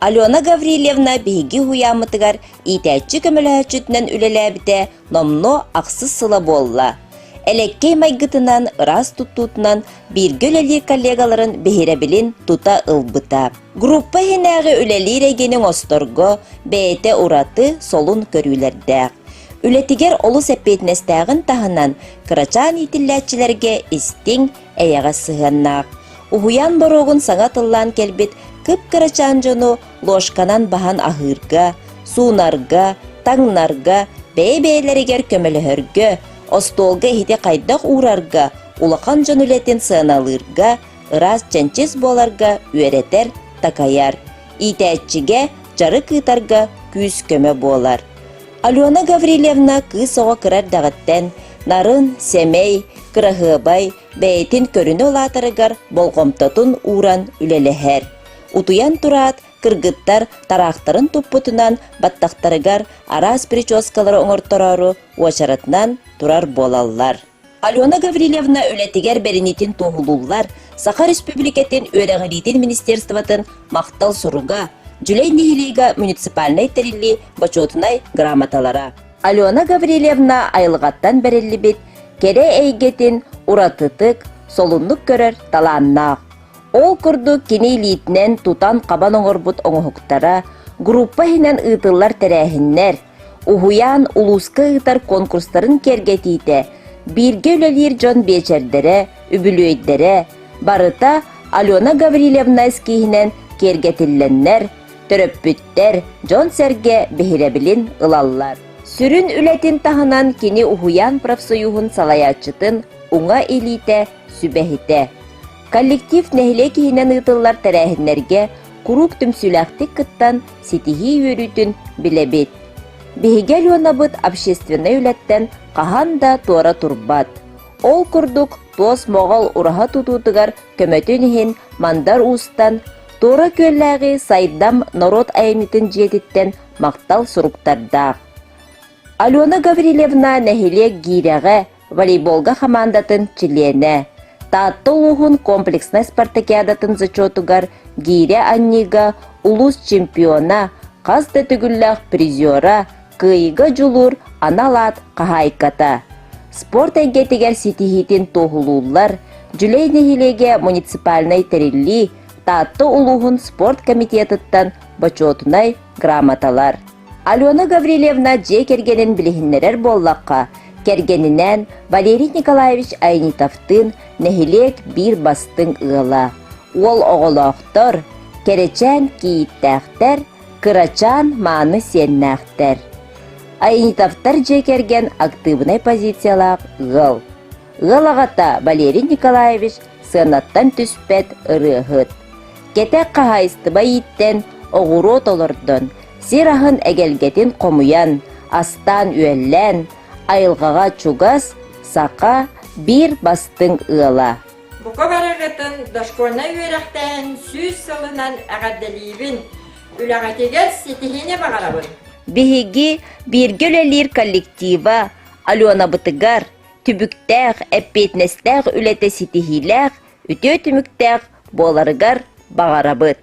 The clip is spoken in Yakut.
Алена Гаврильевна биһиги уһуйааммытыгар иитээччи көмөлөһөөччүтүнэн үлэлээбитэ номнуо ахсыс сыла буолла. Элэккэй майгытынан, ыраас туттуутунан бииргэ үлэлиир коллегаларын биһирэбилин тута ылбыта. Группа иһинээҕи үлэлиир эйгэни оҥосторго бэйэтэ ураты, солун көрүүлэрдээх. Үлэтигэр олус эппиэтинэстээҕин таһынан, кырачаан иитиллээччилэргэ истиҥ, эйэҕэс сыһыаннаах. Уһуйаан боруогун саҥа тыллаан кэлбит кып-кырачаан дьону ложканан баһан аһыырга, суунарга, таҥнарга, бэйэ-бэйэлэригэр көмөлөһөргө, остуолга иһити хайдах уурарга, улахан дьон үлэтин сыаналыырга, ыраас чэнчис буоларга үөрэтэр, такайар. Иитээччигэ дьарык ыытарга күүс-көмө буолар. Алена Гаврильевна кыыс оҕо кыра эрдэҕиттэн нарын, сэмэй, кыраһыабай, бэйэтин көрүнэ улаатарыгар болҕомтотун ууран үлэлэһэр. Утуйан тураат, кыргыттар тараахтарын туппутунан баттахтарыгар араас прическалары оҥортороору уочаратынан турар буолаллар. Алена Гаврильевна үлэтигэр бэриниитин туоһулууллар Саха Республикатын үөрэҕириитин министерствотын махтал суруга, Дьүлэй нэһилиэгэ муниципальнай тэриллии бочуотунай грамоталара. Алена Гаврильевна айылҕаттан бэриллибит кэрэ эйгэтин уратытык, солуннук көрөр талааннаах. Ол курдук кини илиитинэн тутан-хабан оҥорбут оҥоһуктара, группа иһинэн ыытыллар тэрээһиннэр, Уһуйаан улууска ыытар конкурстарын киэргэтиитэ, бииргэ үлэлиир дьон биэчэрдэрэ, үбүлүөйдэрэ, барыта Алена Гаврильевна эскииһинэн киэргэтиллэннэр, төрөппүттэр, дьон-сэргэ биһирэбилин ылаллар. Сүрүн үлэтин таһынан кини уһуйаан профсоюһун салайааччытын уҥа илиитэ, сүбэһитэ. Коллектив нэһилиэк иһинэн ыытыллар тэрээһиннэргэ куруук түмсүүлээхтик кыттан ситиһии үөрүүтүн билэбит. Биһиги Аленабыт общественнай үлэттэн хаһан да туора турбат. Ол курдук туос моҕол ураһа тутуутугар көмөтүн иһин Мандар Уустан, Туора Күөллээҕи Сайдам норуот айымньытын дьиэтиттэн махтал суруктардаах. Алена Гаврильевна нэһилиэк гиирэҕэ волейболга хамаандатын чилиэнэ, Таатта улууһун комплекснай спартакиадатын зачетугар гиирэ анньыыга улуус чемпиона, хас да төгүллээх призера, кыайыыга дьулуур анал аат хаһаайката. Спорт эйгэтигэр ситиһиитин туоһулууллар Дьүлэй нэһилиэгэ муниципальнай тэриллии Таатта улууһун спорт комитетыттан бочуотунай грамоталар. Алена Гаврильевна дьиэ кэргэнин билиһиннэрэр буоллахха, кэргэнинээн Валерий Николаевич Айнитовтыын нэһилиэк биир бастыҥ ыала. Уол оҕолоохтор, кэрэчээн кийииттээхтэр, кырачаан мааны сиэннээхтэр. Айнитовтар дьиэ кэргэн актыыбынай позициялаах ыал. Ыал аҕата Валерий Николаевич сыанаттан түспэт ырыаһыт. Кэтэх хаһаайыстыба ииттэн, оҕуруот олордон, сир аһын эгэлгэтин хомуйан, астаан-үөллээн, айылҕаҕа чугас саха биир бастыҥ ыала. Бука барыгытын дошкольнай үөрэхтээһин 100 сылынан эҕэрдэлиибин! Үлэҕитигэр ситиһиини баҕарабын! Биһиги бииргэ үлэлиир коллектива Аленабытыгар түбүктээх, эппиэтинэстээх үлэтэ ситиһиилээх, үтүө түмүктээх буоларыгар баҕарабыт.